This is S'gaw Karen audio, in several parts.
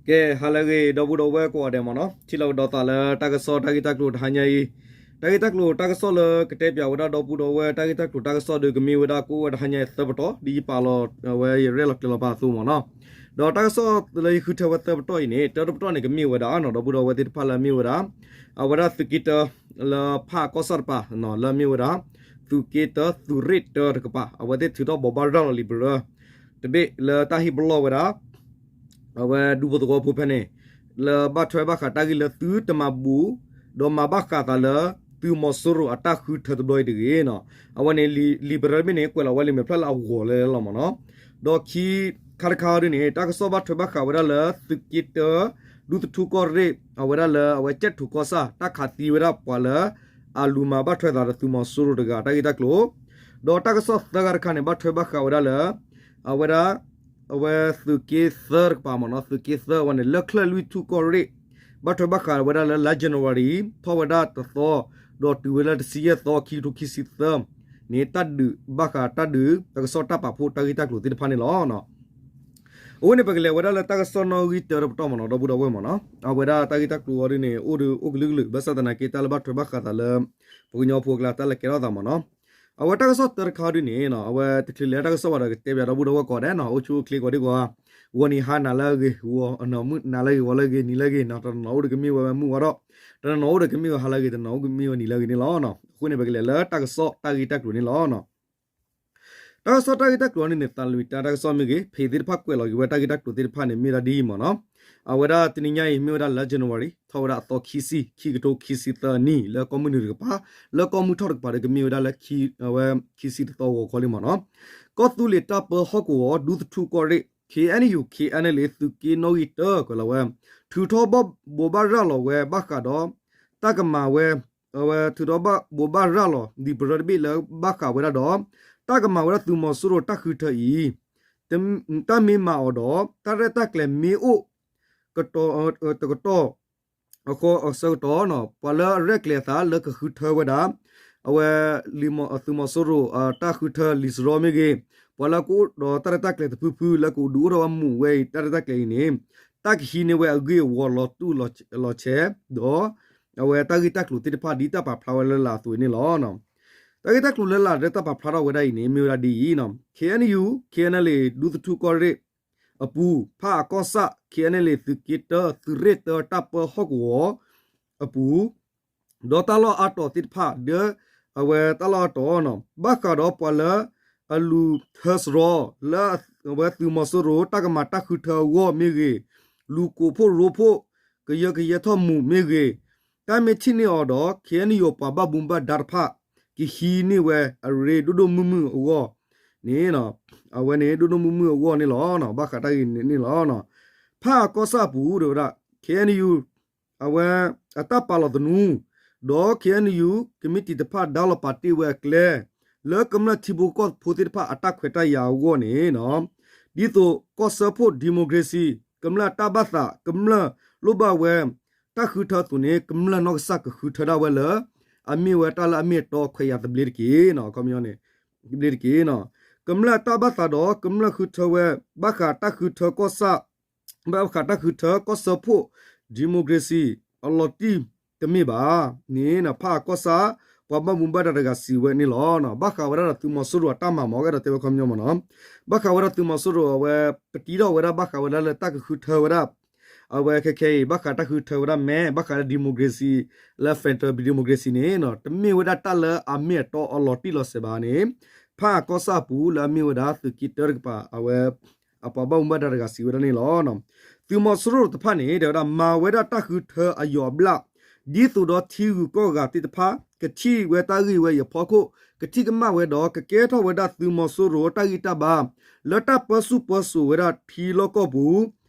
ကဲ ဟါလၢအဂ့ၤ ဒီပုၢ်ဒီဝဲၢ်ကိးဂၤဒဲးမ့ၢ်နီၤ, ထံၣ်လိာ်ကဒီးသးလၢတၢ်ကစီၣ်တၢ်ဂ့ၢ်တၢ်ကျိၤတဟါညါအံၤ, တၢ်ဂ့ၢ်တၢ်ကျိၤတၢ်ကစီၣ်လၢကတဲပၠးဝဲဒၣ်ဒီပုၢ်ဒီဝဲၢ် တၢ်ဂ့ၢ်တၢ်ကျိၤတၢ်ကစီၣ်ဒီး ကမ့ၢ်ဝဲဒၣ်ကအိၣ်ဝဲတဟါညါအံၤသၢပတီၢ် ဒ်ယပာ်လီၤဝဲယရဲၣ်လီၤကျဲၤလီၤပာ်အသိးမ့ၢ်နီၤ, ဒီးတၢ်ကစီၣ်လၢယဃုထၢဝဲသၢပတီၢ်အံၤန့ၣ် တၢတပတီၢ်န့ၣ် ကမ့ၢ်ဝဲဒၣ်နီၤ ဒီပုၢ်ဒီဝဲၢ်သ့ၣ်တဖၣ်လၢအမ့ၢ်ဝဲဒၣ် အဝဲဒၣ်သုးက့တၢ လၢဖးကီၢ်ဆၣ်တပၤ လၢအမ့ၢ်ဝဲဒၣ် သုးက့တၢ သုးရ့ၣ်တၢတကပၤ အဝဲသ့ၣ်ထုးထီၣ်ဘိးဘၣ်ရၤလီၤလံာ်ပရၢ တဘ့ၣ်လၢတၢ်ဟ့ၣ်ပလီၢ်ဝဲဒၣ် အဝဲဒူဖိသဝီဖိဖဲန့ၣ် လၢဘၣ်ထွဲဘၣ်ဃးတၢ်ဂ့ၢ်လၢသုတမၤဘူး ဒီးမၤဘၣ်ဃးသးလၢ သုးမီၤစိရိၤအတၢ်ဃုထၢတဘျီအံၤတဂ့ၤနီၤ, အဝဲန့ၣ် လံာ်ပရၢတဘ့ၣ်န့ၣ် ကွဲးလီၤဝဲလံာ်မဲာ်ဖျၢၣ်လၢအဂီၤလၢလီၤမ့ၢ်နီၤ, ဒီးခံခါတခါဒ်န့ၣ် တၢ်ကစီၣ်ဘၣ်ထွဲဘၣ်ဃးဝဲဒၣ်လၢသုးက့တၢ ဒူသထူကီၢ်ရ့ၣ် အဝဲဒၣ်လၢအဝဲကၠဲးထူးကီၢ်ဆၣ် တၢ်ခးသံဝဲဒၣ်ပှၤလၢ အလူၤမၤဘၣ်ထွဲသးဒီးသုးမီၤစိရိၤတဂၤတၢ်ဂ့ၢ်တၢ်ကျိၤ, ဒီးတၢ်ကစီၣ်သၢဂၤတခါန့ၣ် ဘၣ်ထွဲဘၣ်ဃးဝဲဒၣ်လၢ အဝဲဒၣ် အဝဲသုးက့သၢတကပၤမ့ၢ်နီၤ, သုးက့သၢဝဲန့ၣ် လၢချၢၣ်လွံၢ်ထူၣ်ကီၢ်ရ့ၣ် ဘၣ်ထွဲဘၣ်ဃးဝဲဒၣ်လၢ လါ January ထီၣ်ဝဲဒၣ်တသီ ဒီးတုၤဝဲလၢတဆံယဲၢ်သီ ခံကထိခံဆံသၢ န့ၣ် တၢ်ဒုးဘၣ်ဃးတၢ်ဒုး တၢ်ကစီၣ်တၢ်ပာ်ဖှိၣ်တၢ်ဂ့ၢ်တၢ်ကျိၤသ့ၣ်တဖၣ်န့ၣ်လီၤ. အဃိန့ၣ် ပကလဲၤဝဲဒၣ်လၢတၢ်ကစီၣ်နီၣ်ဂံၢ်တၢတပတီၢ်မ့ၢ်နီၤ ဒီပုၢ်ဒီဝဲၢ်မ့ၢ်နီၤ, အဝဲဒၣ်တၢ်ဂ့ၢ်တၢ်ကျိၤအီၤဒ်န့ၣ် အိၣ်ဒီးအိၣ်ကလုာ်ကလုာ် ဘၣ်ဆၣ်သနာ်က့ တၢ်လၢဘၣ်ထွဲဘၣ်ဃးသးလၢ ပှၤကညီဖိအကျါ တၢ်လဲၤကဲထီၣ်သးမ့ၢ်နီၤ, အဝဲတၢ်ကစီၣ်တၢတခါဒ်န့ၣ် အဝဲတချုးလဲၤတၢ်ကစီၣ်ဘၣ်ဒီး ကတဲပၠးဒီပုၢ်ဒီဝဲၢ်ကိးဂၤဒဲးနီၤ, အိၣ်ဆူၣ်အိၣ်ချ့ကိးဒံကိးဂၤ, ဂီၤနံၤဟါနၤလၢအဂ့ၤ, ဂီၤနၤလၢအဂ့ၤ, ဂီၤလၢအဂ့ၤ, နံၤလၢအဂ့ၤနီၤ, တနီၤနီၤအိၣ်ဒီးကမ့ၢ်ဝဲမုၢ်ဝါထီၣ်, တနီၤနီၤအိၣ်ဒီးကမ့ၢ်ဝဲဟါလၢအဂ့ၤ, တနီၤနီၤအိၣ်ကမ့ၢ်ဝဲနံၤလၢအဂ့ၤန့ၣ်လီၤ. အဃိန့ၣ် ပကလဲၤလၢတၢ်ကစီၣ်တၢ်ဂ့ၢ်တၢ်ကျိၤန့ၣ်လီၤ. တၢ်ကစီၣ်တၢ်ဂ့ၢ်တၢ်ကျိၤန့ၣ်န့ၣ် သးလွံၢ်တၢ်တၢ်ကစီၣ်မ့ၢ်ဂ့ၤ, ဖဲသ့ၣ်တဖၣ်ကွဲးလီၤက့ၤဝဲတၢ်ဂ့ၢ်တၢ်ကျိၤသ့ၣ်တဖၣ်န့ၣ် မ့ၢ်ဝဲဒၣ်ဒ်အံၤမ့ၢ်နီၤ, အဝဲဒၣ်တနံၤညါအံၤ မ့ၢ်ဝဲဒၣ်လါ January ထီၣ်ဝဲဒၣ်အသီခံဆံ ခံကထိခံဆံသၢနံၣ် လၢကီၢ်မုၢ်နုာ်တကပၤ, လၢကီၢ်မုၢ်ထီၣ်တကပၤဒီး ကမ့ၢ်ဝဲဒၣ်လၢ အဝဲခံဆံတသီဂီၤခီလံမ့ၢ်နီၤ, ကီၢ်သူလ့ၤတၢ်ပၢဟီၣ်ကဝီၤ ဒူသထူကီၢ်ရ့ၣ် KNU KNLA သုးက့နီၣ်ဂံၢ်တၢ ကွဲးလီၤဝဲ ထုးထီၣ်ဘိးဘၣ်ရၤလီၤဝဲဘၣ်ဃးဒီး တၢ်ကမၤဝဲ အဝဲထုးထီၣ်ဘိးဘၣ်ရၤလီၤ လံာ်ပရၢတဘ့ၣ်လၢဘၣ်ဃးဝဲဒၣ်ဒီး တၢ်ကမၤဝဲဒၣ်သုးမီၤစိရိၤတၢ်ဃုထၢအံၤ တၢ်မ့ၢ်မၤအီၤဒီး တၢ်ရဲၣ်တၢ်ကျဲၤမ့ၢ်အိၣ် တကတီၢ် အဃိအဆၢကတီၢ် ပှၤလၢအရဲၣ်ကျဲၤအသးလၢကဃုထၢဝဲဒၣ် အဝဲ သုးမီၤစိရိၤ တၢ်ဃုထၢလံာ်စရီမ့ၢ်ဂ့ၤ, ပှၤလၢကအိၣ်ဒီးတၢ်ရဲၣ်တၢ်ကျဲၤတဖုဖု လၢကအိၣ်ဒုးအိၣ်ထီၣ်ဝဲမူးဝဲအံၤ တၢ်ရဲၣ်တၢ်ကျဲၤအံၤန့ၣ် တၢ်ကဟံးန့ၢ်ဝဲအဂ့ၢ်အဝီလီၤတူၢ်လီၤဆဲး ဒီး အဝဲတၢ်ဂ့ၢ်တၢ်ကျိၤသ့ၣ်တဖၣ် ဒ်တၢ်ပာ်ဖျါဝဲလၢလာ်အသိးအံၤန့ၣ်လီၤ. တၢ်ဂ့ၢ်တၢ်ကျိၤလၢလာ်လၢတၢ်ပာ်ဖျါထီၣ်ဝဲဒၣ်အံၤန့ၣ် မ့ၢ်ဝဲဒၣ်ဒ်အံၤ, KNU KNLA ဒူသထူကီၢ်ရ့ၣ်အပူၤ, ဖးအကီၢ်ဆၣ် KNLA သုးက့တၢ သုးရ့ၣ်တၢ တၢ်ပၢဟီၣ်ကဝီၤအပူၤ ဒီးတၢ်လီၢ်အါတီၤသ့ၣ်တဖၣ် ဒီးအဝဲတၢ်လီၢ်အါတီၤ ဘၣ်ဃးဒီးပှၤလၢအလူၤထၢစရီ လၢအဝဲသုးမီၤစိရိၤ တၢ်ကမၤတၢ်ဃုထၢအဂီၢ်မ့ၢ်ဂ့ၤ, လူၤကိးဖှိၣ်ရိဖှိၣ် ကယၢကယဲထီၣ်မူးမ့ၢ်ဂ့ၤ, တၢ်မ့ၢ်ထံၣ်န့ၢ်အီၤဒီး KNU ပှၤဘၣ်မူဘၣ်ဒါတဖၣ် ကဟံးန့ၢ်ဝဲအရ့ဒိၣ်ဒိၣ်မုၢ်မုၢ်အဂီၢ်န့ၣ်, အဝဲန့ၣ်ဒိၣ်ဒိၣ်မုၢ်မုၢ်အဂီၢ်န့ၣ်လီၤ. ဘၣ်ဃးတၢ်ဂ့ၢ်န့ၣ်လီၤ. ဖးအကီၢ်ဆၣ်အပူၤ တဲဝဲဒၣ် KNU အဝဲအတၢ်ပာ်လီၤသနူ ဒီး KNU ကမံးတံာ်တဖၣ် ဒါလီၤပာ်တ့ၢ်ဝဲအကျဲ လၢကမျၢၢ်ထံဖိကီၢ်ဖိသ့ၣ်တဖၣ်အတၢ်ခွဲးတၢ်ယာ်အဂီၢ်န့ၣ်, ဒ်သိးကီၢ်စၢဖှိၣ် democracy ကမျၢၢ်အတၢ်ဘၣ်သး ကမျၢၢ်လိၣ်ဘၣ်ဝဲ တၢ်ဃုထၢအသိးန့ၣ် ကမျၢၢ်နီၢ်ကစၢ်ကဃုထၢဒၣ်ဝဲလၢ အမ့ၢ်ဝဲတၢ်လၢအမ့ၢ်အတီခွဲးယာ်သဘျ့တက့ၢ်. အခီပညီန့ၣ် သဘျ့တက့ၢ်. ကမျၢၢ်တၢ်ဘၣ်သးဒီး ကမျၢၢ်ဃုထၢဝဲ ဘၣ်ဃးတၢ်ဃုထၢကီၢ်ဆၣ် ဘၣ်ဃးတၢ်ဃုထၢကီၢ်စၢဖှိၣ် democracy အလီၤတံၢ်တမ့ၢ်ဘၣ်န့ၣ် ဖးအကီၢ်ဆၣ် ပှၤဘၣ်မူဘၣ်ဒါတဂၤစံးဝဲန့ၣ်လီၤ. ဘၣ်ဃးဝဲဒၣ်ဒီးသုးမီၤစိရိၤအတၢ်မၤမ့ၢ် ကဲဒီးတဲဝဲခီပညီမ့ၢ်နီၤ, ဘၣ်ဃးဝဲဒၣ်သုးမီၤစိရိၤအဝဲ ပတံထီၣ်ဝဲဒၣ် ဘၣ်ဃးဝဲဒၣ်လၢတၢ်ကဃုထၢဝဲဒၣ် အဝဲခဲခဲအံၤ ဘၣ်ဃးတၢ်ဃုထၢဝဲဒၣ်မဲ ဘၣ်ဃးလၢ democracy လၢ federal democracy န့ၣ် တမ့ၢ်ဝဲဒၣ်တၢ်လၢအမ့ၢ်အတီအလီၤတံၢ်လီၤဆဲးဘၣ်န့ၣ် ဖးအကီၢ်ဆၣ်အပူၤလၢအမ့ၢ်ဝဲဒၣ်သုးက့တၢတကပၤ အဝဲ အပှၤဘၣ်မူဘၣ်ဒါတဂၤစံးဝဲဒၣ်န့ၣ်လီၤ. သုးမီၤစိရိၤတဖၣ်န့ၣ် တဲဝဲဒၣ် မၤဝဲဒၣ်တၢ်ဃုထၢအယီၤအဘျၣ် ဒ်သိးဒီးထံဂုၤကီၢ်ဂၤသ့ၣ်တဖၣ် ကထံၣ်ဝဲတၢ်ဂ့ၢ်ဝဲအံၤအဖီခိၣ် ကထံၣ်ကမၣ်ဝဲဒီး ကကဲထီၣ်ဝဲဒၣ်သုးမီၤစိရိၤတၢ်ဂံၢ်တၢ်ဘါ လၢတၢ်ပၢဆူၣ်ပၢစိးဝဲဒၣ်ထံလီၢ်ကီၢ်ပူၤ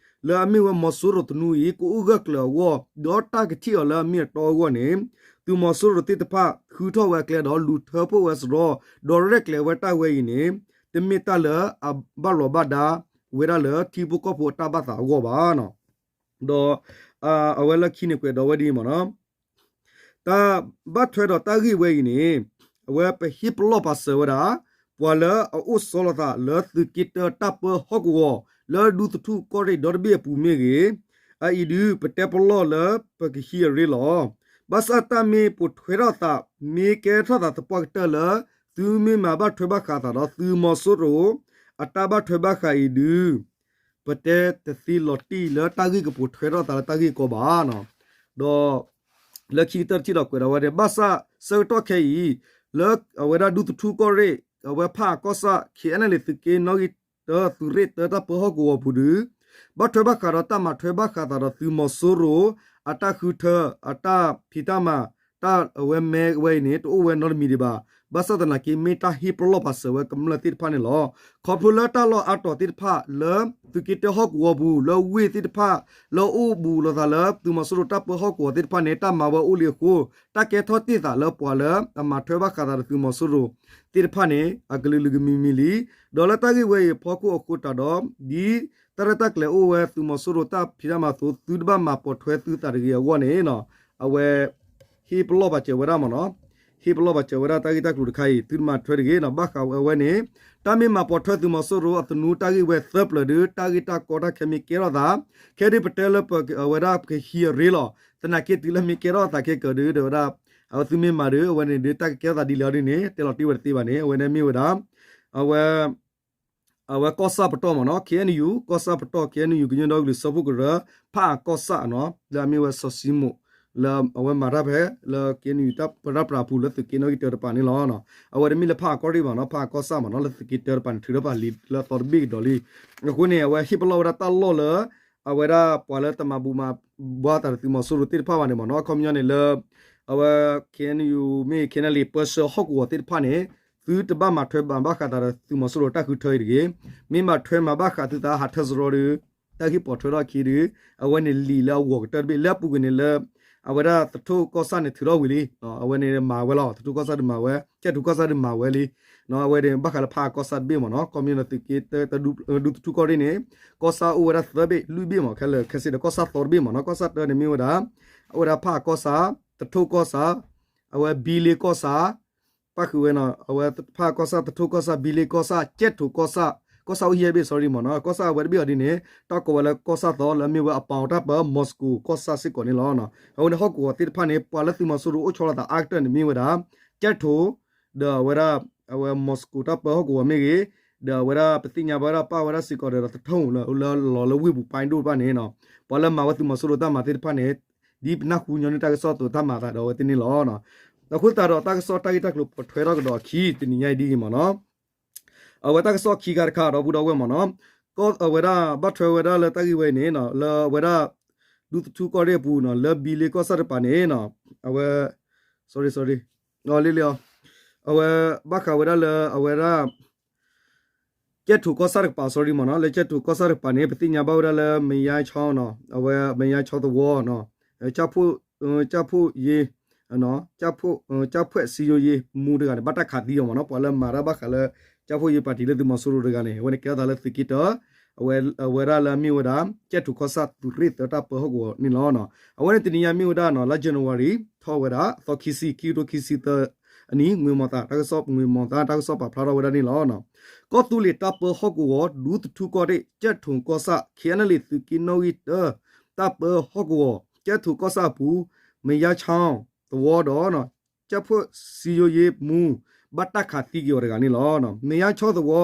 လၢအမ့ၢ်ဝဲမီၤစိရိၤသနူအံၤ ကအိၣ်ဂၢၢ်ကျၢၤအဂီၢ် ဒီးတၢ်ကထံၣ်အီၤလၢအမ့ၢ်အတီအဂီၢ်န့ၣ် သုးမီၤစိရိၤသ့ၣ်တဖၣ် ဃုထီၣ်ဝဲအကျဲဒီး လူၤထၢဖှိၣ်ဝဲစရီ ဒီးရဲၣ်ကျဲၤဝဲတၢ်ဝဲအံၤန့ၣ် တမ့ၢ်တၢ်လၢအဘၣ်လီၤဘၣ်ဒါဝဲဒၣ်လၢထံဖိကီၢ်ဖိအတၢ်ဘၣ်သးအဂီၢ်ဘၣ်. ဒီး အဝဲလၢခံန့ၣ်ကွဲးဒီးဝဲဒ်အံၤမ့ၢ်နီၤ, တၢ်ဘၣ်ထွဲဒီးတၢ်ဂ့ၢ်ဝဲအံၤန့ၣ် အဝဲပဟ့ၣ်ပလီၢ်ပာ်စၢၤဝဲဒၣ် ပှၤလၢအအိၣ်ဆီလီၤသးလၢသုးက့တၢတၢ်ပၢဟီၣ်ကဝီၤ လၢဒူသထူၣ်ကီၢ်ရ့ၣ်ဒီတဘ့ၣ်အပူၤမ့ၢ်ဂ့ၤ, အအံၤဒုး ပတဲပလီၢ်လၢပကဟံးအရ့လီၤ. ဘၣ်ဆၣ်တၢ်မ့ၢ်ပိာ်ထွဲထီၣ်သး မ့ၢ်ကဲထီၣ်သးသပှၢ်ကတၢၢ်လၢ သုမ့ၢ်မၤဘၣ်ထွဲဘၣ်ဃးသးဒီးသုးမီၤစိရိၤ အတၢ်ဘၣ်ထွဲဘၣ်ဃးအံၤဒုး ပတဲတသ့လီၤတံၢ်လၢတၢ်ဂ့ၢ်ကပိာ်ထွဲထီၣ်သးလၢတၢ်ဂ့ၢ်ကီဘၣ်နီၤ. ဒီး လၢခံကတၢၢ်တထံၣ်ဒီးကွဲးဒၣ်ဝဲဒၣ် ဘၣ်ဆၣ်ဆၢကတီၢ်ခဲအံၤ လၢအဝဲဒၣ်ဒူသထူကီၢ်ရ့ၣ် အဝဲဖးအၣ်ကီၢ်ဆၣ် ခ့ၣ်အဲၣ်အဲၣ်လ့ၣ် သုးက့နီၣ်ဂံၢ်တၢ သုးရ့ၣ်တၢတၢ်ပၢဟီၣ်ကဝီၤပူၤဒုး ဘၣ်ထွဲဘၣ်ဃးဒီးတၢ်မၤထွဲဘၣ်ဃးသးဒီးသုးမီၤစိရိၤ အတၢ်ဃုထၢ အတၢ်ဖံးတၢ်မၤ တၢ်အဝဲမဲဝဲအံၤန့ၣ် တအိၣ်ဝဲနီတမံၤဒံးဘၣ်. ဘၣ်ဆၣ်သနာ်က့မ့ၢ်တၢ်ဟ့ၣ်ပလီၢ်ပာ်စၢၤဝဲကမျၢၢ်သ့ၣ်တဖၣ်န့ၣ်လီၤ. ခီဖျိလၢတၢ်လီၢ်အါတီၤသ့ၣ်တဖၣ် လၢသုးက့တၢဟီၣ်ကဝီၤပူၤ လၢဝ့ၢ်သ့ၣ်တဖၣ် လၢအအိၣ်ဘူးလိာ်သးလၢသုးမီၤစိရိၤတၢ်ပၢဟီၣ်ကဝီၤသ့ၣ်တဖၣ်န့ၣ် တၢ်မၤဝဲအိၣ်လံအဃိ တၢ်ကဲထီၣ်တ့ၢ်သးလၢပှၤလၢအမၤထွဲဘၣ်ဃးသးဒီးသုးမီၤစိရိၤသ့ၣ်တဖၣ်န့ၣ် အကလုာ်လုာ်ကမံၤမံၤလံ. ဒီးလၢတၢ်ဂ့ၢ်ဝဲအံၤအဖီခိၣ်အဃိသတးဒီး ဒ်တၢ်ရဲၣ်တၢ်ကျဲၤအိၣ်ဝဲသုးမီၤစိရိၤတၢ်ဖံးတၢ်မၤအသိး သုတဘၣ်မၤပိာ်ထွဲသုသးတဂ့ၤအဂီၢ်န့ၣ် အဝဲ ဟ့ၣ်ပလီၢ်ပာ်စၢၤဝဲဒၣ်မ့ၢ်နီၤ, ဟ့ၣ်ပလီၢ်ပာ်စၢၤဝဲဒၣ်တၢ်ဂ့ၢ်တၢ်ကျိၤတခါအံၤ သုတမၤထွဲတဂ့ၤနီၤ. ဘၣ်ဃးဝဲန့ၣ် တၢ်မ့ၢ်မၤပိာ်ထွဲသုးမီၤစိရိၤအသနူတၢ်ဂ့ၢ်ဝဲသၢပျၢၤဒုး တၢ်ဂ့ၢ်တၢ်ကီတၢ်ခဲမ့ၢ်ကဲထီၣ်သး ခဲဒုးပတဲလၢပဝဲဒၣ်ပကဟံးအရ့လီၤ. သနာ်က့တုၤလၢမ့ၢ်ကဲထီၣ်သးခဲကၢၤဒုး ဒီးဝဲဒၣ် အဝဲသုမ့ၢ်မၤဒုး အဝဲန့ၣ်ဒုး တၢ်ကကဲထီၣ်သးဒ်လဲၣ်ဒ်န့ၣ် တဲလီၤတ့ၢ်ဝဲတသ့ဘၣ်န့ၣ် အဝဲန့ၣ်မ့ၢ်ဝဲဒၣ် အဝဲ အဝဲကီၢ်ဆၣ်ပတီၢ်မ့ၢ်နီၤ ခ့ၣ်အဲၣ်ယူၣ် ကီၢ်ဆၣ်ပတီၢ် ခ့ၣ်အဲၣ်ယူၣ် ကညီဒီကလုာ်စၢဖှိၣ်ကရၢ ဖးအၣ်ကီၢ်ဆၣ်နီၤ လၢအမ့ၢ်ဝဲစီၤစံမိၣ် လၢအဝဲမၤတၢ်ဖဲ လၢ ခ့ၣ်အဲၣ်ယူၣ် တၢ်ပၢတၢ်ပြးပူၤလၢသုးက့နီၣ်ဂံၢ်တၢတပၤန့ၣ်လီၤ. အဝဲတမ့ၢ်လၢဖးအၣ်ကီၢ်ရ့ၣ်ဘၣ်နီၤ ဖးအၣ်ကီၢ်ဆၣ်မ့ၢ်နီၤ လၢသုးက့တၢတပၤန့ၣ် ထုးထီၣ်ပာ်လံလၢအသီတဘ့ၣ်ကဒီးလံ. အဃိန့ၣ် အဝဲဟ့ၣ်ပလီၢ်ဝဲဒၣ်တၢ်လီၢ်လၢ အဝဲဒၣ်ပှၤလၢတမၤဘူးမၤဘှါသးဒီးသုးမီၤစိရိၤသ့ၣ်တဖၣ်ဘၣ်န့ၣ်မ့ၢ်နီၤ အခီပညီန့ၣ်လၢ အဝဲ ခ့ၣ်အဲၣ်ယူၣ် မ့ၢ် ခ့ၣ်အဲၣ်ယူၣ် ပၢဆှၢဟီၣ်ကဝီၤသ့ၣ်တဖၣ်န့ၣ် သုတဘၣ်မၤထွဲမၤဘၣ်ဃးသးဒီးသုးမီၤစိရိၤတၢ်ဃုထၢအံၤတဂ့ၤ. မ့ၢ်မၤထွဲမၤဘၣ်ဃးသုသးဟးထၢစရီဒီး တၢ်ဂ့ၢ်ပိာ်ထွဲထီၣ်အခံဒီး အဝဲန့ၣ်လံာ်လၢအဂီၤကတၢၢ်တဘ့ၣ် လၢအပူၤကွံာ်န့ၣ်လၢ အဝဲဒၣ်သထူၣ်ကီၢ်ဆၣ်န့ၣ်ထုးထီၣ်ဝံၤလံ. အဝဲန့ၣ်မၤဝဲလီၤ သထူၣ်ကီၢ်ဆၣ်ဒုးမၤဝဲ ကၠဲၣ်ထူးကီၢ်ဆၣ်ဒုးမၤဝဲလံ. အဝဲန့ၣ်ဘၣ်ဃးလၢဖးအၣ်ကီၢ်ဆၣ်တဘ့ၣ်မ့ၢ်နီၤ ခီပညီန့ၣ်သုးက့ ဒူသထူၣ်ကီၢ်ရ့ၣ်န့ၣ် ကီၢ်ဆၣ်အိၣ်ဝဲဒၣ်သၢဘ့ၣ်လွံၢ်ဘ့ၣ်မ့ၢ် ခဲလၢာ်ခဲဆ့ဒီးကီၢ်ဆၣ်သီတဘ့ၣ်မ့ၢ်နီၤ ကီၢ်ဆၣ်တၢန့ၣ်မ့ၢ်ဝဲဒၣ် အဝဲဒၣ်ဖးအၣ်ကီၢ်ဆၣ် သထူၣ်ကီၢ်ဆၣ် အဝဲဘံလ့ကီၢ်ဆၣ် ပၣ်ဃုာ်ဝဲနီၤ အဝဲဖးအၣ်ကီၢ်ဆၣ် သထူၣ်ကီၢ်ဆၣ် ဘံလ့ကီၢ်ဆၣ် ကၠဲၣ်ထူးကီၢ်ဆၣ် ကီၢ်ဆၣ်အိၣ်ယဲၢ်ဘ့ၣ် sorry မ့ၢ်နီၤ ကီၢ်ဆၣ်အဝဲတဘ့ၣ်အီၤဒ်န့ၣ် တၢ်ကိးဝဲလၢကီၢ်ဆၣ်သီလၢအမ့ၢ်ဝဲအပီတၢ်ပၢ မီၤစကိၤကီၢ်ဆၣ်စ့ၢ်ကီးန့ၣ်လီၤ. အဝဲန့ၣ်ဟီၣ်ကဝီၤသ့ၣ်တဖၣ်န့ၣ် ပှၤလၢသုးမီၤစိရိၤအိၣ်ဆီလီၤသးအါကတၢၢ်န့ၣ်မ့ၢ်ဝဲဒၣ် ကၠဲၣ်ထူး ဒီးအဝဲဒၣ် အဝဲမီၤစကိၤတၢ်ပၢဟီၣ်ကဝီၤမ့ၢ်ဂ့ၤ ဒီးအဝဲဒၣ်ပသ့ၣ်ညါဘၣ်ဝဲဒၣ်ပၣ်ဝဲဒၣ်စ့ၢ်ကီးဒီးသထူၣ်လၢလီၤလၢဝ့ၢ်ပူၤပၢ်ဒိၣ်တဖၣ်န့ၣ် ပှၤလၢမၤဝဲသုးမီၤစိရိၤတၢ်မၤသ့ၣ်တဖၣ်န့ၣ် ဒ်ပနၢ်ဟူညီနုၢ်တၢ်ကစီၣ်အသိးတၢ်မၤသးဒီးအဝဲသ့ၣ်န့ၣ်လီၤ. အဃိသတးဒီးတၢ်ကစီၣ်တၢ်ဂ့ၢ်တၢ်ကျိၤပိာ်ထွဲထီၣ်ကဒီးအခံ တနံၤညါအံၤဒ်အံၤမ့ၢ်နီၤ အဝဲတၢ်ကစီၣ်ခံခါတခါဒီပုၢ်ဒီဝဲၢ်မ့ၢ်နီၤ ကီၢ်အဝဲဒၣ်ဘၣ်ထွဲဝဲဒၣ်လၢတၢ်ဂ့ၢ်ဝဲအံၤန့ၣ် လၢအဝဲဒၣ် ဒူသထူကီၢ်ရ့ၣ်အပူၤနီၤ လၢဘံလ့ကီၢ်ဆၣ်တကပၤန့ၣ် အဝဲ sorry sorry လ့လ့အီၤ အဝဲဘၣ်ဃးဝဲဒၣ်လၢအဝဲဒၣ် ကၠဲၣ်ထူးကီၢ်ဆၣ်တကပၤ sorry မ့ၢ်နီၤ လၢကၠဲၣ်ထူးကီၢ်ဆၣ်တကပၤန့ၣ် ပသ့ၣ်ညါဘၣ်ဝဲဒၣ်လၢ မယါဆီနီၤ အဝဲမယါဆီသဝီနီၤ ကၠၣ်ဖိၣ်ယ့ ကၠၣ်ဖိၣ်စံယိယ့မူတဂၤန့ၣ် ဘၣ်တၢ်ခးသံအီၤမ့ၢ်နီၤ ပှၤလၢမၤတၢ်ဘၣ်ဃးလၢ ကၠၣ်ဖိၣ်ယ့ပၣ်တံၣ်လၢသုးမီၤစိရိၤတဂၤန့ၣ် အဝဲန့ၣ်ကဲထီၣ်သးလၢသုးက့တၢ အဝဲဒၣ်လၢအမ့ၢ်ဝဲဒၣ် ကၠဲၣ်ထူးကီၢ်ဆၣ်သုးရ့ၣ်သၢတၢ်ပၢဟီၣ်ကဝီၤန့ၣ်လီၤ. အဝဲန့ၣ်တနံၤညါမ့ၢ်ဝဲဒၣ်နီၤ လါ January ထီၣ်ဝဲဒၣ် သီခံဆံ ခံကထိခံဆံသၢအနံၤ ငွေမီၤသး တၢ်ကစီၣ် ငွေမီၤသး တၢ်ကစီၣ်ပာ်ဖျါထီၣ်ဝဲဒၣ်န့ၣ်လီၤ. ကီၢ်သူလ့ၤတၢ်ပၢဟီၣ်ကဝီၤ ဒူသထူကီၢ်ရ့ၣ် ကၠဲၣ်ထူးကီၢ်ဆၣ် ခ့ၣ်အဲၣ်အဲၣ်လ့ၣ် သုးက့နီၣ်ဂံၢ်တၢ တၢ်ပၢဟီၣ်ကဝီၤ ကၠဲၣ်ထူးကီၢ်ဆၣ်အပူၤ မယါဆီသဝီဒီး ကၠၣ်ဖိၣ်စံယိယ့မူ ဘၣ်တၢ်ခးသံက့ၤအီၤတဂၤန့ၣ်လီၤ. မယါဆီသဝီ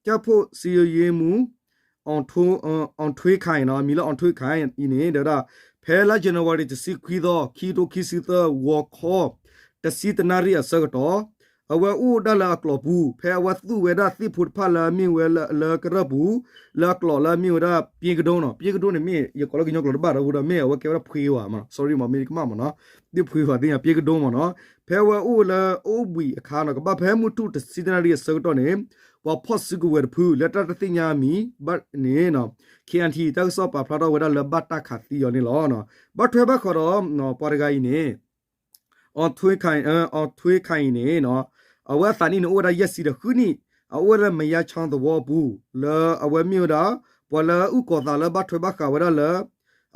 ကၠၣ်ဖိၣ်စံယိယ့မူ အောင်ထွေးခိုင်နီၤ အမံၤလၢ အောင်ထွေးခိုင် အံၤန့ၣ် ဒီးဒၣ် ဖဲလါ January တဆံခွံသီ ခံကထိခံဆံသၢ ဂီၤခီ တဆံတနၣ်ရံၣ်အဆၢကတီၢ် အဝဲအိၣ်ဒၣ်လၢအကျိာ်ပူၤ ဖဲအဝဲသူၣ်ဝဲဒၣ်သ့ၣ်ဖိတဖၣ်လၢအမ့ၢ်ဝဲလၢကရၢၢ်ပူၤ လၢအကျိာ်လၢအမ့ၢ်ဝဲဒၣ် ပျဉ်းကဒုံးနီၤ ပျဉ်းကဒုံးန့ၣ်မ့ၢ် ယကိးလၢကညီကျိာ်တဘၣ်ဒီး ဒီးမ့ၢ်အဝဲကဲဝဲဒၣ်ဖှ့ဝၤမ့ၢ်နီၤ sorry မ့ၢ်မ့ၢ်ကမၣ်မ့ၢ်နီၤ သ့ၣ်ဖှ့ဝၤသ့ၣ်ညါ ပျဉ်းကဒုံးမ့ၢ်နီၤ ဖဲအဝဲအိၣ်လၢအအိၣ်ဘှံးအခါနီၤ ကဘၣ်ဖဲမုၢ်ထူၣ်တဆံတနၣ်ရံၣ်အဆၢကတီၢ်န့ၣ် ပှၤဖီၣ်စုကဝဲၤတဖု လၢတၢ်တသ့ၣ်ညါအမံၤဘၣ်န့ၣ် ခ့ၣ်အဲၣ်ထံ တၢ်ကစီၣ်ပာ်ဖျါထီၣ်ဝဲဒၣ်လၢဘၣ်တၢ်ခးသံအီၤန့ၣ်လီၤ. ဘၣ်ထွဲဘၣ်ဃးဒီး ပှၤတဂၤအံၤန့ၣ် အောင်ထွေးခိုင် အောင်ထွေးခိုင်အံၤန့ၣ် အဝဲအသးနံၣ်န့ၣ်အိၣ်ဝဲဒၣ်ယဲၢ်ဆံဒီးဃုနံၣ် အအိၣ်ဝဲဒၣ်လၢမယါဆီသဝီအပူၤ လၢအဝဲမ့ၢ်ဝဲဒၣ် ပှၤလၢအုၣ်ကီၤသးလၢဘၣ်ထွဲဘၣ်ဃးဝဲဒၣ်လၢ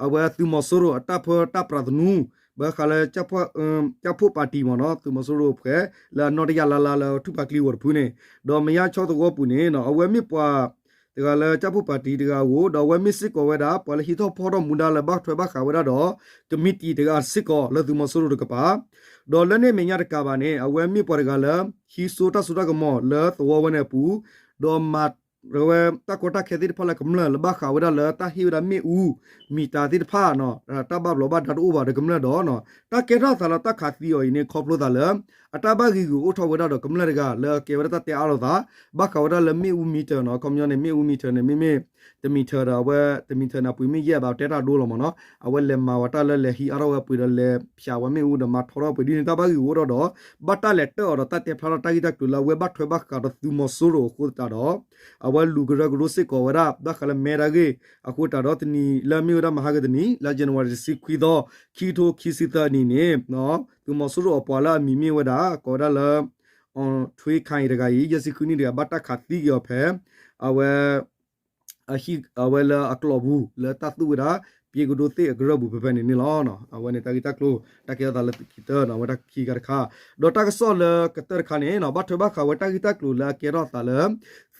အဝဲသုးမီၤစိရိၤအတၢ်ပၢတၢ်ပြးသနူ ဘၣ်ဃးလၢ ကၠၣ်ဖိၣ်ပၣ်တံၣ်မ့ၢ်နီၤ သုးမီၤစိရိၤအဖှဲး လၢအနီၣ်တယၢ်လါလါလၢထူၣ်ဖးကျံဂီၤတဖုန့ၣ် ဒီးမယါဆီသဝီပူၤန့ၣ် အဝဲမ့ၢ်ပှၤ တဂၤလၢကၠၢ်ဖိပၣ်တံၣ်တဂၤဧိၤ, ဒီးအဝဲမ့ၢ်စ့ၢ်ကီးဝဲဒၣ် ပှၤလၢဟံးထီၣ်ဖီၣ်ထီၣ်မူဒါလၢဘၣ်ထွဲဘၣ်ဃးဝဲဒၣ်ဒီး ကမံးတံာ်တဂၤစ့ၢ်ကီးလၢသုးမီၤစိရိၤတကပၤ, ဒီးလၢန့ၣ်အမဲာ်ညါတကးဘၣ်န့ၣ် အဝဲမ့ၢ်ပှၤတဂၤလၢ ဟံးစိတၢ်စိတၢ်ကမီၤလၢသဝီဝဲန့ၣ်အပူၤ, ဒီးမၤ ဝဲတၢ်ကီတၢ်ခဲသ့ၣ်တဖၣ်လၢကမျၢၢ်လၢဘၣ်ဃးဝဲဒၣ်လၢတၢ်ဟ့ၣ်ဝဲဒၣ်မ့ၣ်အူ မံၤတၢ်သ့ၣ်တဖၣ်နီၤ, တၢ်ဘၣ်ဘျီးဘၣ်ဒါတအိၣ်ဘၣ်ဒီးကမျၢၢ်ဒီးနီၤ, တၢ်ကဲထီၣ်သးလၢတၢ်ခးသံအီၤအံၤန့ၣ် ခီဖျိသးလၢ အတၢ်ဘၣ်ဂံာ်ဂူာ်အိၣ်ထီၣ်ဝဲဒၣ်ဒီးကမျၢၢ်တဂၤလၢအကဲဝဲဒၣ်တၢ်တဲအါလိာ်သး, ဘၣ်ဃးဝဲဒၣ်လၢမ့ၣ်အူမံၤတၢၤနီၤ, ခီပညီန့ၣ် မ့ၣ်အူမံၤတၢၤန့ၣ် မ့မ့ၢ် တမံၤထၢၤဒီးအဝဲ တမံၤထၢၤန့ၣ် အပှ့ၤမ့ၢ်ယဲၢ်ဘၣ်တဲတၢ်ဒိလီၤမ့ၢ်နီၤ, အဝဲလဲၤမၤဝဲတၢ်လၢလဲၤဟံးအါထီၣ်ဝဲပှ့ၤဒီးလဲၤဖၠးဝဲမ့ၣ်အူဒီးမၤထီထီၣ်ပှ့ၤဒ်န့ၣ် တၢ်ဘၣ်ဂံာ်ဂူာ်အိၣ်ထီၣ်ဒီး ဘၣ်တၢ်လဲၤတၢၢ်အီၤဒီးတၢ်တဲဖျါထီၣ်တၢ်ဂ့ၢ်တၢ်ကျိၤလၢအဝဲဘၣ်ထွဲဘၣ်ဃးဒီးသုးမီၤစိရိၤအဃိသတးဒီး အဝဲလူၤကရၢကရိစ့ၢ်ကီးဝဲဒၣ် ဘၣ်ဃးလၢမဲတၢ်ဂ့ၢ်အဃိသတးဒီးတနံၤလၢအမ့ၢ်ဝဲဒၣ်မဟါကတနံၤ လါ January တဆံခွံသီ ခံကထိခံဆံသၢနံၣ်န့ၣ် သုးမီၤစိရိၤအပှၤလၢအမံၤမ့ၢ်ဝဲဒၣ် ကိးဝဲဒၣ်လၢ ထွ့ခါအံၤတဂၤအံၤ ယဲၢ်ဆံဃုနံၣ်တဂၤ ဘၣ်တၢ်ခးသံက့ၤအီၤဖဲ အဝဲ အဝဲလၢအကျိာ်ပူၤ လၢတၢ်သူၣ်ဝဲဒၣ် ပှ့ၤကဒိသ့ၣ်အကရၢၢ်ပူၤဖဲဖဲန့ၣ်န့ၣ်လီၤ. အဝဲန့ၣ်တၢ်ဂ့ၢ်တၢ်ကျိၤ တၢ်ကဲထီၣ်သးလၢသုးက့သၢနီၤ အဝဲတၢ်ခံခါတခါ, ဒီးတၢ်ကစီၣ်လၢကတၢၢ်တခါန့ၣ်နီၤ ဘၣ်ထွဲဘၣ်ဃးဝဲတၢ်ဂ့ၢ်တၢ်ကျိၤလၢအကဲထီၣ်သးလၢ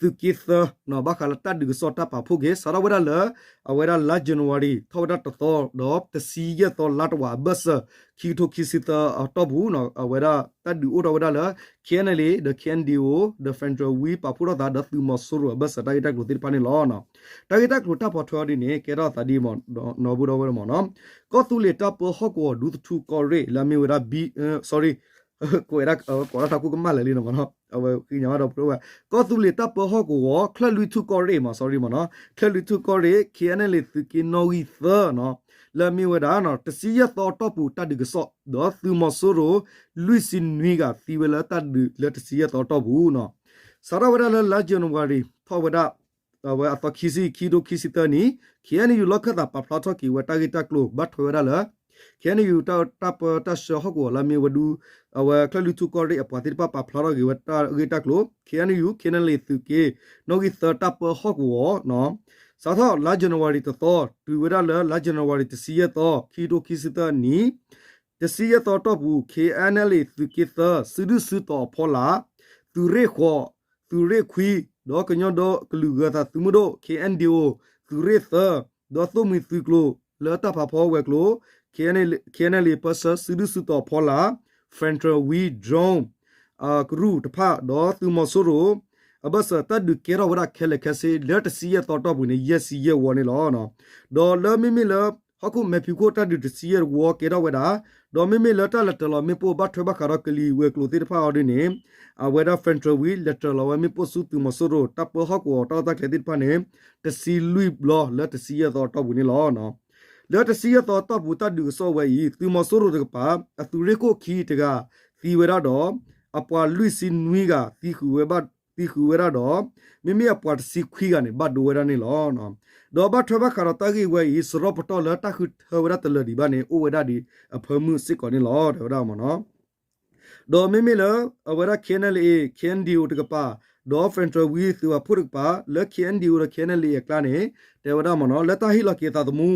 သုးက့သၢနီၤ ဘၣ်ဃးလၢတၢ်ဒုးကစီၣ်တၢ်ပာ်ဖှိၣ်က့ၤ စးထီၣ်ဝဲဒၣ်လၢ အဝဲဒၣ်လါ January ထီၣ်ဝဲဒၣ်တသီ ဒီးတဆံယဲၢ်သီလါတဝာ်အဘၢၣ်စၢၤ ခံကထိခံဆံသၢအတီၢ်ပူၤနီၤ အဝဲဒၣ်တၢ်ဒုးအိၣ်ထီၣ်ဝဲဒၣ်လၢ K N L A ဒီး K N D O ဒီး Federal Wing ပာ်ဖှိၣ်ထီၣ်သးဒီးသုးမီၤစိရိၤအဘၢၣ်စၢၤ တၢ်ဂ့ၢ်တၢ်ကျိၤသ့ၣ်တဖၣ်န့ၣ်လီၤ. တၢ်ဂ့ၢ်တၢ်ကျိၤတၢ်ပိာ်ထွဲအီၤဒ်န့ၣ် ကဲထီၣ်သးဒ်မ့ၢ်နီၤ ဘူးဒီးဝဲဒၣ်မ့ၢ်နီၤ ကီၢ်သူလ့ၤတၢ်ပၢဟီၣ်ကဝီၤဒူသထူကီၢ်ရ့ၣ် လၢအမ့ၢ်ဝဲဒၣ် sorry ကွဲးဒၣ်ကိးဒၣ်တၢ်ခိၣ်ကမၣ်လၢာ်လံနီၤမ့ၢ်နီၤ အဝဲဃ့ညါဘၣ်ဒီးပဝဲ ကီၢ်သူလ့ၤတၢ်ပၢဟီၣ်ကဝီၤ ချၢၣ်လွံၢ်ထူၣ်ကီၢ်ရ့ၣ်မ့ၢ် sorry မ့ၢ်နီၤ ချၢၣ်လွံၢ်ထူၣ်ကီၢ်ရ့ၣ် K N L A သုးက့နီၣ်ဂံၢ်သၢနီၤ လၢအမ့ၢ်ဝဲဒၣ် တဆံယဲၢ်သီအတီၢ်ပူၤတၢ်ဒုးကစီၣ် ဒီးသုးမီၤစိရိၤ လွံၢ်ဆံနွံဂၤသံဝဲလၢတၢ်ဒုးလၢတဆံယဲၢ်သီအတီၢ်ပူၤနီၤ စးထီၣ်ဝဲဒၣ်လၢလါ January ထီၣ်ဝဲဒၣ် အဝဲအသီခံဆံ ခံကထိခံဆံသၢနံၣ် K N U လီၢ်ခၢၣ်သးပာ်ဖျါထီၣ်က့ၤဝဲတၢ်ဂ့ၢ်တၢ်ကျိၤ ဘၣ်ထွဲဝဲဒၣ်လၢ K N U တၢ်ပၢတၢ်ဆှၢဟီၣ်ကဝီၤလၢအမ့ၢ်ဝဲဒၣ် အဝဲချၢၣ်လွံၢ်ထူၣ်ကီၢ်ရ့ၣ်အပှၤသ့ၣ်တဖၣ်ပာ်ဖျါထီၣ်က့ၤဝဲတၢ်ဂ့ၢ်တၢ်ကျိၤ K N U K N L A သုးက့ နီၣ်ဂံၢ်သၢတၢ်ပၢဟီၣ်ကဝီၤ စးထီၣ်လါ January တသီ တုၤဝဲဒၣ်လၢလါ January တဆံယဲၢ်သီ ခံကထိခံဆံသၢနံၣ် တဆံယဲၢ်သီအတီၢ်ပူၤ K N L A သုးက့သၢ စုဒုၣ်စုတီၤအဖီလာ် သုးရ့ၣ်ဃိး သုးရ့ၣ်ခွံ ဒီးကညီဒီကလုာ်ဂၢၤသးသုးမုၢ်ဒိၣ် K N D O သုးရ့ၣ်သၢ ဒီးသိၣ်မှံၤသုးကျိၤလၢတၢ်ဖးဖီဝဲၤကျိၤ K N L A ပၢဆှၢစုဒုၣ်စုတီၤအဖီလာ် Federal Wing Drone ကရူၢ်တဖၣ် ဒီးသုးမီၤစိရိၤ အဘၢၣ်စၢၤတၢ်ဒုးကဲထီၣ်ဝဲဒၣ်ခဲလၢာ်ခဲဆ့ လၢတဆံယဲၢ်သီအတီၢ်ပူၤန့ၣ် ယဲၢ်ဆံယဲၢ်ဝီန့ၣ်လီၤ. ဒီးလၢမ့မ့ၢ်လၢ ဟီၣ်ခိၣ်မဲာ်ဖံးခိၣ်တၢ်ဒုးတဆံယဲၢ်ဝီကဲထီၣ်ဝဲဒၣ်, ဒီးမ့မ့ၢ်လၢတၢ်လဲၤတၢၤလီၤမ့ၣ်ပိၢ်ဘၣ်ထွဲဘၣ်ဃးဒီးကလံၤဝဲၤကျိၤသ့ၣ်တဖၣ်အီၤဒ်န့ၣ် အဝဲဒၣ် Federal Wing လဲၤတၢၤလီၤဝဲမ့ၣ်ပိၢ်ဆူသုးမီၤစိရိၤ တၢ်ပၢဟီၣ်ကဝီၤတၢ်လီၢ်တၢ်ကျဲသ့ၣ်တဖၣ်န့ၣ် တဆံလွံၢ်ဘျီလၢတဆံယဲၢ်သီအတီၢ်ပူၤန့ၣ်လီၤ. လၢတဆံယဲၢ်သီအတီၢ်ပူၤတၢ်ဒုးကစီၣ်ဝဲအံၤ သုးမီၤစိရိၤတကပၤ အသုးရ့ၣ်ခိၣ်ခံတဂၤသံဝဲဒၣ်ဒီး အပှၤလွံၢ်ဆံနွံဂၤသံဃုာ်ဝဲဒၣ်ဒီး မ့မ့ၢ်အပှၤတဆံခွံဂၤန့ၣ် ဘၣ်ဒိဝဲဒၣ်န့ၣ်လီၤ. ဒီးဘၣ်ထွဲဘၣ်ဃးဒီးတၢ်ဂ့ၢ်ဝဲအံၤ စရီပတီၢ်လၢတၢ်ဃုထၢဝဲဒၣ်တလၢာ်ဒံးဘၣ်န့ၣ် အိၣ်ဝဲဒၣ်ဒံးအဖၢမုၢ်စ့ၢ်ကီးန့ၣ်လီၤ တဲဝဲဒၣ်မ့ၢ်နီၤ. ဒီးမ့မ့ၢ်လၢ အဝဲဒၣ် K N L A K N D O တကပၤ ဒီး Federal Wing သုးပာ်ဖှိၣ်တကပၤ လၢ K N D O ဒီး K N L A အကျါန့ၣ် တဲဝဲဒၣ်မ့ၢ်နီၤ လၢတၢ်ဟ့ၣ်လီၤက့ၤသးသမူ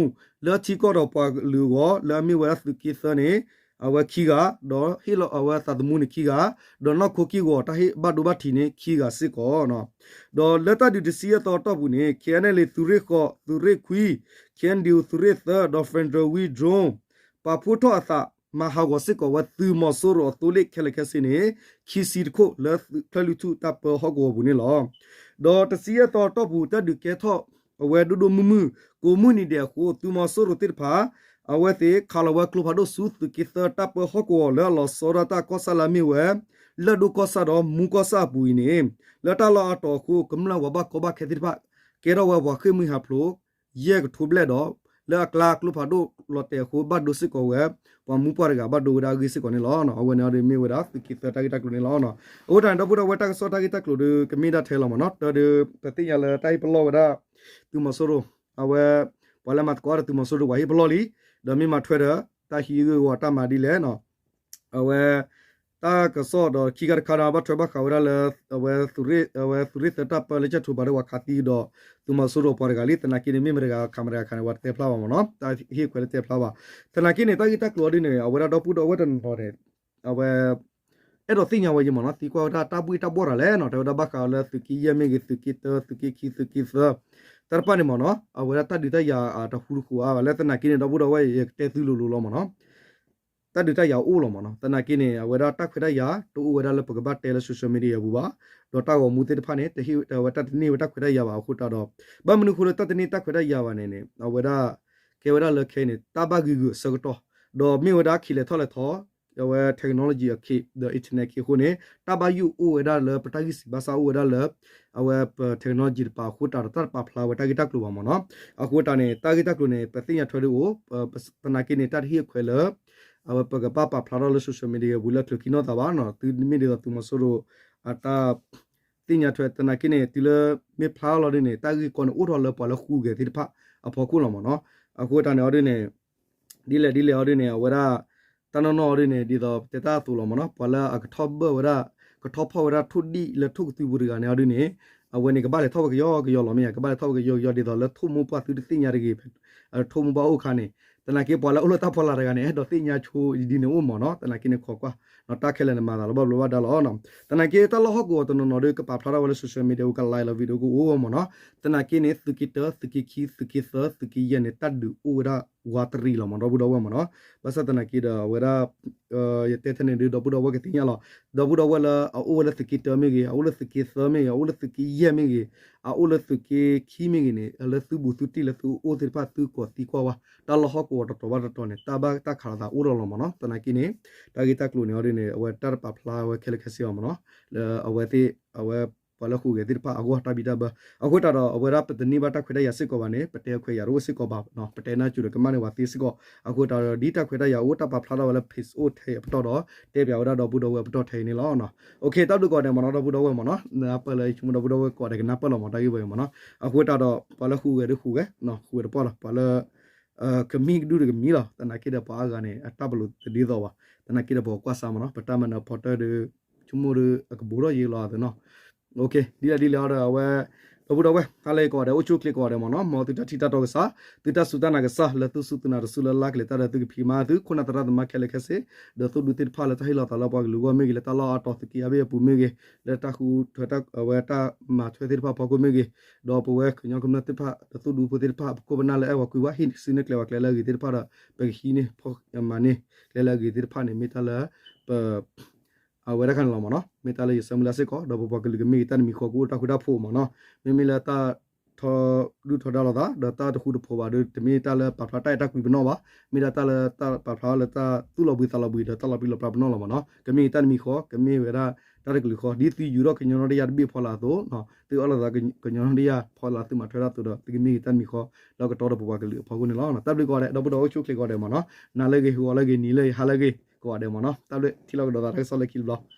လၢထံကီၢ်ဒီးပှၤကလုာ်အဂီၢ် လၢအမ့ၢ်ဝဲဒၣ်သုးက့သၢန့ၣ် အဝဲခံဂၤ ဒီးဟ့ၣ်လီၤအဝဲသးသမူန့ၣ်ခံဂၤ ဒီးနီၢ်ခိကံၢ်ဂီၤတၢ်ဟ့ၣ်ဘၣ်ဒိဘၣ်ထံးန့ၣ်ခံဂၤစ့ၢ်ကီးနီၤ. ဒီးလၢတၢ်ဒုးတဆံယဲၢ်သီအတီၢ်ပူၤန့ၣ် K N L A သုးရ့ၣ်ဃိး သုးရ့ၣ်ခွံ K N D O သုးရ့ၣ်သၢ ဒီး Federal Wing Drone ပာ်ဖှိၣ်ထီၣ်အသးမၤဟးဂီၤစ့ၢ်ကီးဝဲသုးမီၤစိရိၤအသိလ့ၣ်ခဲလၢာ်ခဲဆ့န့ၣ် ခံဆံတခိၣ်လၢချၢၣ်လွံၢ်ထူၣ်တၢ်ပၢဟီၣ်ကဝီၤပူၤန့ၣ်လီၤ. ဒီးတဆံယဲၢ်သီအတီၢ်ပူၤ တၢ်ဒုးကဲထီၣ်အဝဲဒိၣ်ဒိၣ်မုၢ်မုၢ် ကိးမုၢ်နံၤဒဲးအဃိ သုးမီၤစိရိၤသ့ၣ်တဖၣ် အဝဲသ့ၣ်ခးလီၤဝဲကျိဖးဒိၣ်ဆူသုးက့သၢတၢ်ပၢဟီၣ်ကဝီၤလၢအလီၤဆီဒၣ်တၢ်ကီၢ်စဲၣ်လၢအမ့ၢ်ဝဲ လၢၢ်ဒိၣ်ကီၢ်ဆၣ်ဒီးမူကီၢ်ဆၣ်အပူၤအံၤန့ၣ် လၢတၢ်လီၢ်အါတီၤအဃိ ကမျၢၢ်ပှၤဘၣ်ကီဘၣ်ခဲသ့ၣ်တဖၣ် ကဲထီၣ်ဝဲပှၤဃ့ၢ်မှံဟးဖျိး ယဲၢ်ကထိဘျဲၣ်ဒီး လၢအကျါကျိဖးဒိၣ်လီၤတဲာ်အဃိ ဘၣ်ဒိစ့ၢ်ကီးဝဲ ပှၤမူပှၢ်တဂၤဘၣ်ဒိဝဲဒၣ်အဂ့ၢ်စ့ၢ်ကီးန့ၣ်လီၤ. အဝဲန့ၣ်အီၤဒ်မ့ၢ်ဝဲဒၣ်သုးက့သၢတၢ်ဂ့ၢ်တၢ်ကျိၤန့ၣ်လီၤ. အဃိတၢ်န့ၣ် ဒီပုၢ်ဒီဝဲၢ်တၢ်ကစီၣ်တၢ်ဂ့ၢ်တၢ်ကျိၤဒီး ကမ့ၢ်ဒၣ်ထဲလီၤမ့ၢ်နီၤ တၢ်ဒုး ပသ့ၣ်ညါလၢတၢ်ဟ့ၣ်ပလီၢ်ဝဲဒၣ် သုးမီၤစိရိၤ အဝဲ ပှၤလၢမၤသကိးဒီးသုးမီၤစိရိၤပှၤဟ့ၣ်ပလီၢ်လံ ဒီးမ့ၢ်မၤထွဲဒီး တၢ်ဟံးဂ့ၢ်ဝီတၢ်မၤဒ်လဲၣ်နီၤ အဝဲ တၢ်ကစီၣ်ဒီးခံခါတခါဒီး ဘၣ်ထွဲဘၣ်ဃးဝဲဒၣ်လၢ အဝဲ အဝဲသုးရ့ၣ်သၢတၢ်ပၢလၢကၠဲၣ်ထူဘၣ်ဒီးပှၤခးသံဒီး သုးမီၤစိရိၤပှၤတဂၤလံ သနာ်က့န့ၣ် မ့ၢ်မတဂၤခးမတဂၤခးန့ၣ် ပှၤတတဲဖျါဘၣ်မ့ၢ်နီၤ တၢ်ဟ့ၣ်ခွဲးလၢတဲဖျါဘၣ် သနာ်က့န့ၣ် တၢ်ဂ့ၢ်တၢ်ကျိၤအီၤဒ်န့ၣ် အဝဲဒၣ်ဒီပုၢ်ဒီဝဲၢ်တနီၤန့ၣ် အဝဲ အဲၣ်ဒိးသ့ၣ်ညါဝဲယဲမ့ၢ်နီၤ, သံကွၢ်ဝဲဒၣ်တၢ်ဘှ့ၣ်တၢ်ဘှီၣ်တၢ်လဲၣ်နီၤ, တဲဝဲဒၣ်ဘၣ်ဃးလၢသုးက့ယဲၢ်မ့ၢ်ဂ့ၤ, သုးက့တၢ, သုးက့ခံ, သုးက့သၢ, တၢ်တဖၣ်န့ၣ်မ့ၢ်နီၤ, အဝဲဒၣ်တၢ်ဒုးတၢ်ယၤတဟူတဃိးအါဘၣ်လၢသနာ်က့န့ၣ် ဒီပုၢ်ဒီဝဲၢ် ယကတဲသုလိၤလိၤလီၤမ့ၢ်နီၤ, သနာ်က့န့ၣ် အဝဲဒၣ်တၢ်ခွဲးတၢ်ယာ် တအိၣ်ဝဲဒၣ်လၢပကဘၣ်တဲလၢ social media အပူၤဘၣ်, ဒီးတၢ်ဂီၤမူသ့ၣ်တဖၣ်န့ၣ် တဟ့ၣ်ဝဲတၢ်တန့ၢ်ဝဲတၢ်ခွဲးတၢ်ယာ်ဘၣ်အဃိတၢ်ဒီး, ဘၣ်မနုၤအဃိလၢတၢ်တန့ၢ်တၢ်ခွဲးတၢ်ယာ်ဘၣ်န့ၣ်န့ၣ် အဝဲဒၣ် ကဲဝဲဒၣ်လၢခဲအံၤန့ၣ် တၢ်ဘၣ်ဂံာ်ဂူာ်အဆၢကတီၢ်, ဒီးမ့ၢ်ဝဲဒၣ်ခံလဲၤထီၣ်လဲၤထီ အဝဲ technology အခ့ ဒီး internet ခ့အဃိန့ၣ် တၢ်ဘၣ်ယိၣ်အိၣ်ဝဲဒၣ်လၢပတၢ်ဂံၢ်စံးဘၣ်စၢ်အိၣ်ဝဲဒၣ်လၢ အဝဲပ technology တပၤအဃိတၢ်ဒီး တၢ်တပာ်ဖျါဝဲတၢ်ဂ့ၢ်တၢ်ကျိၤဘၣ်မ့ၢ်နီၤ, အဃိတၢ်န့ၣ် တၢ်ဂ့ၢ်တၢ်ကျိၤန့ၣ် ပသ့ၣ်ညါထွဲဒၣ်အိၣ် သနာ်က့န့ၣ် တၢ်တဟ့ၣ်အခွဲးလၢ အဝဲပကဘၣ်ပာ်ဖျါထီၣ်လၢ social media ပူၤလၢချုးခံနီၢ်သးဘၣ်နီၤ, သုမ့ၢ်ဒ်သိးသုးမီၤစိရိၤ အတၢ် သ့ၣ်ညါထွဲသနာ်က့န့ၣ် တုၤလၢမ့ၢ်ဖျါလီၤဒ်န့ၣ် တၢ်ဂ့ၢ်ကီန့ၣ် အိၣ်ထီၣ်လၢပှၤလၢဟူးဂဲၤသ့ၣ်တဖၣ်အဖီခိၣ်လီၤမ့ၢ်နီၤ, အဃိတၢ်န့ၣ်အီၤဒ်န့ၣ် ဒ်လဲၣ်ဒ်လဲၣ်အီၤဒ်န့ၣ် အဝဲဒၣ် တၢ်နီၢ်နီၢ်အီၤဒ်န့ၣ် ဒ်သိးပတဲတၢ်အသိးလီၤမ့ၢ်နီၤ, ပှၤလၢအကထီၣ်ဘၢၣ်ဝဲဒၣ် ကထီၣ်ဖီၣ်ဝဲဒၣ်ထိၣ်ဒံၣ်လၢထိၣ်ကသုပူၤတဂၤန့ၣ်အီၤဒ်န့ၣ် အဝဲန့ၣ် ကဘၣ်လဲၤထီၣ်ဝဲကယီကယီလီၤမ့ၢ်ဧါ, ကဘၣ်လဲၤထီၣ်ဝဲကယီကယီဒ်သိးလၢထိၣ်မိၢ်ပှၢ်သုတသ့ၣ်ညါတဂ့ၤ, ထိၣ်မိၢ်ပှၢ်အိၣ်ခါန့ၣ်, သနာ်က့ပှၤလၢအအိၣ်လၢတၢ်ဖီလာ်တဂၤန့ၣ် အဲၣ်ဒိးသ့ၣ်ညါဆိဒ်န့ၣ်အိၣ်မ့ၢ်နီၤ, သနာ်က့န့ၣ်ခိးကွၢ် တၢ်ခဲလၢာ်န့ၣ်မၤသးလီၤဘၣ်ဘျီးဘၣ်ဒါလီၤ, သနာ်က့တၢ်လီၢ်ဟီၣ်ကဝီၤတနီၤနီၤဒီး ကပာ်ဖျါထီၣ်ဝဲလၢ social media အိၣ် က live လီၤ video ကအိၣ်မ့ၢ်နီၤ, သနာ်က့န့ၣ် သုးက့တၢ, သုးက့ခံ, သုးက့သၢ, သုးက့ယဲၢ်န့ၣ် တၢ်ဒုးအိၣ်ဝဲဒၣ်ဝးတရံးလီၤမ့ၢ် ဒီပုၢ်ဒီဝဲၢ်မ့ၢ်နီၤ, ဘၣ်ဆၣ်သနာ်က့ဒီးအဝဲဒၣ် ယတဲထဲန့ၣ်ဒုး ဒီပုၢ်ဒီဝဲၢ်ကသ့ၣ်ညါလီၤ, ဒီပုၢ်ဒီဝဲၢ်လၢအအိၣ်ဝဲလၢသုးက့တၢမ့ၢ်ဂ့ၤ, အအိၣ်လၢသုးက့သၢမ့ၢ်ဂ့ၤ, အအိၣ်လၢသုးက့ယဲၢ်မ့ၢ်ဂ့ၤ, အအိၣ်လၢသုးက့ခံမ့ၢ်ဂ့ၤန့ၣ် လၢသုဘူးသုတံၢ်လၢသုအိၣ်သ့ၣ်တဖၣ် သုကိးသံကွၢ်ဝဲ တၢ်လီၢ်ဟီၣ်ကဝီၤတတီၤဘၣ်တတီၤန့ၣ် တၢ်ဘၣ်တၢ်ခးလိာ်သးအိၣ်ဒီးလီၤမ့ၢ်နီၤ, သနာ်က့န့ၣ် တၢ်ဂ့ၢ်တၢ်ကျိၤန့ၣ်အီၤဒ်န့ၣ် အဝဲတၢ်တပာ်ဖျါဝဲခဲလၢာ်ခဲဆ့အီၤမ့ၢ်နီၤ, လၢအဝဲသ့ၣ် အဝဲပှၤလၢဟူးဂဲၤသ့ၣ်တဖၣ်အဂီၢ်တၢ်ဘံၣ်တၢ်ဘၢ, အဃိတၢ်ဒီး အဝဲဒၣ်ပတန့ၢ်ဘၣ်တၢ်ခွဲးတၢ်ယာ်စ့ၢ်ကီးဘၣ်န့ၣ် ပတဲခွဲးယာ်တအိၣ်စ့ၢ်ကီးဘၣ်, ပတဲနၢ်စူၤဒီးကမၣ်န့ၢ်ပှၤသ့စ့ၢ်ကီး, အဃိတၢ်ဒီးဒ်တၢ်ခွဲးတၢ်ယာ်အိၣ်တၢ်ပာ်ဖျါထီၣ်ဝဲလၢ page အိၣ်ထဲအပတီၢ်ဒီး တဲပၠးဝဲဒၣ်ဒီပုၢ်ဒီဝဲၢ်ပတီၢ်ထဲအံၤန့ၣ်လီၤ. တၢ်ဘျုးကိးဂၤဒဲးမ့ၢ်နီၤ ဒီပုၢ်ဒီဝဲၢ်မ့ၢ်နီၤ, နၢ်ပၢၢ်လၢယဆိကမိၣ်ဒီပုၢ်ဒီဝဲၢ်ကိးဂၤဒဲးကနၢ်ပၢၢ်လီၤမ့ၢ် တၢ်ဂ့ၢ်ဝဲအံၤမ့ၢ်နီၤ, အဃိတၢ်ဒီး ပှၤလၢဟူးဂဲၤဒုးဟူးဂဲၤ, ဟူးဂဲၤတပှၢ်လီၤ, ပှၤလၢ ကမံကဒုဒီးကမံလီၤ, သနာ်က့ဒီးပှၤအါဂၤန့ၣ် အတၢ်ပလီၢ်တဒ်သိးဘၣ်, သနာ်က့ဒီးပှၤကွၢ်စၢ်မ့ၢ်နီၤ, ပတၢ်မၤနၢၤဖီတၢၢ်ဒီး ဆိကမိၣ်ဒီးအကဘူးထီၣ်ယံာ်လီၤအသးနီၤ, ဒ်လဲၣ်ဒ်လဲၣ်အီၤဒီးအဝဲ ဒီပုၢ်ဒီဝဲၢ် ဟါလၢအဂ့ၤကိးဂၤဒဲး အိၣ်ဆူၣ်အိၣ်ချ့ကိးဂၤဒဲးမ့ၢ်နီၤ, မ်သုတၢ်ထံၣ်တၢ်တီကစၢ်, သုတၢ်စူၢ်တၢ်နာ်ကစၢ် လၢသုစူၢ်သုနာ်တစူၢ်လၢ်လၢ်ကလဲၤတၢ်ဒီးသုကဖံးမၤသု ခိၣ်နၢ်သရၣ်သမါခဲလၢာ်ခဲဆ့, ဒီးသိၣ်ဒူသ့ၣ်တဖၣ်လၢတၢ်ဟ့ၣ်လီၤသးလၢပှၤကလုာ်အဂီၢ်မ့ၢ်ဂ့ၤ, လၢတၢ်လီၢ်အတီၤသုးက့အါဘ့ၣ်အပူၤမ့ၢ်ဂ့ၤ, လၢတၢ်ဃုထၢအဝဲတၢ်မၤထွဲသ့ၣ်တဖၣ်အဖီခိၣ်မ့ၢ်ဂ့ၤ, ဒီးပဝဲကညီကမျၢၢ်သ့ၣ်တဖၣ် ဒီးသိၣ်ဒူဖိသ့ၣ်တဖၣ် ပခိၣ်ပနၢ်လၢအဲၣ်ပှၤကွံာ်ဝဲ ဟံးန့ၢ်စုနဲၣ်ကျဲပှၤကျဲလၢအဂ့ၤသ့ၣ်တဖၣ်ဒီး ပကဟံးန့ၢ်ဖီမၤန့ၢ် ကျဲလၢအဂ့ၤသ့ၣ်တဖၣ်န့ၣ် မ့ၢ်တၢ်လၢ ပ အဝဲတၢ်ခါန့ၣ်လီၤမ့ၢ်နီၤ, မ့ၢ်တၢ်လၢယဆၢမုၢ်လၢ်စ့ၢ်ကီး ဒီးပပှၤကလုာ်ကမ့ၢ်ဂ့ၤ တၢ်တမံၤဃီကအိၣ်တၢ်ဃူတၢ်ဖိးမ့ၢ်နီၤ, မ့မ့ၢ်လၢတၢ်ထီဒုၣ်ထီဒါလိာ်သး ဒီးတၢ်တဃူတဖိးဘၣ်ဒီး တမ့ၢ်တၢ်လၢပာ်ဖျါတၢ်အဲၣ်တၢ်ကွံပနီၣ်ဘၣ်, မ့ၢ်ဒၣ်တၢ်လၢတၢ်ပာ်ဖျါလၢတၢ်သူၣ်လီၤဘှံးသးလီၤဘှံးဒီးတၢ်လီၤပြံလီၤပြါပနီၣ်လီၤမ့ၢ်နီၤ, ကမ့ၢ်ဂ့ၤတၢ်တမံၤဃီ ကမ့ၢ်ဝဲဒၣ်တၢ်တကလုာ်ဃီ ဒ်သုယူၤထီၣ်ကညီနီၣ်တယၢ်တဘ့ၣ်ဖီလာ်အသိး, သုအၢၣ်လီၤသးကညီနီၣ်တယၢ်ဖီလာ်သုမၤထွဲတၢ်အသိးဒီး သုကမ့ၢ်ဂ့ၤတၢ်တမံၤဃီ လၢကတီၢ်ဒီးပပှၤကလုာ်အဖီခိၣ်န့ၣ်လီၤ. တၢ်ဘျုးကိးဂၤဒဲး ဒီပုၢ်ဒီဝဲၢ်အိၣ်ဆူၣ်အိၣ်ချ့ကိးဂၤဒဲးမ့ၢ်နီၤ, နၤလၢအဂ့ၤ ဂီၤလၢအဂ့ၤ နံၤလၢအဂ့ၤ ဟါလၢအဂ့ၤ ကိးဂၤဒဲးမ့ၢ်နီၤ, တၢ်ဘျုး ထံၣ်လိာ်ကဒီးသးတၢ်ကစီၣ်လၢခံတဘျီ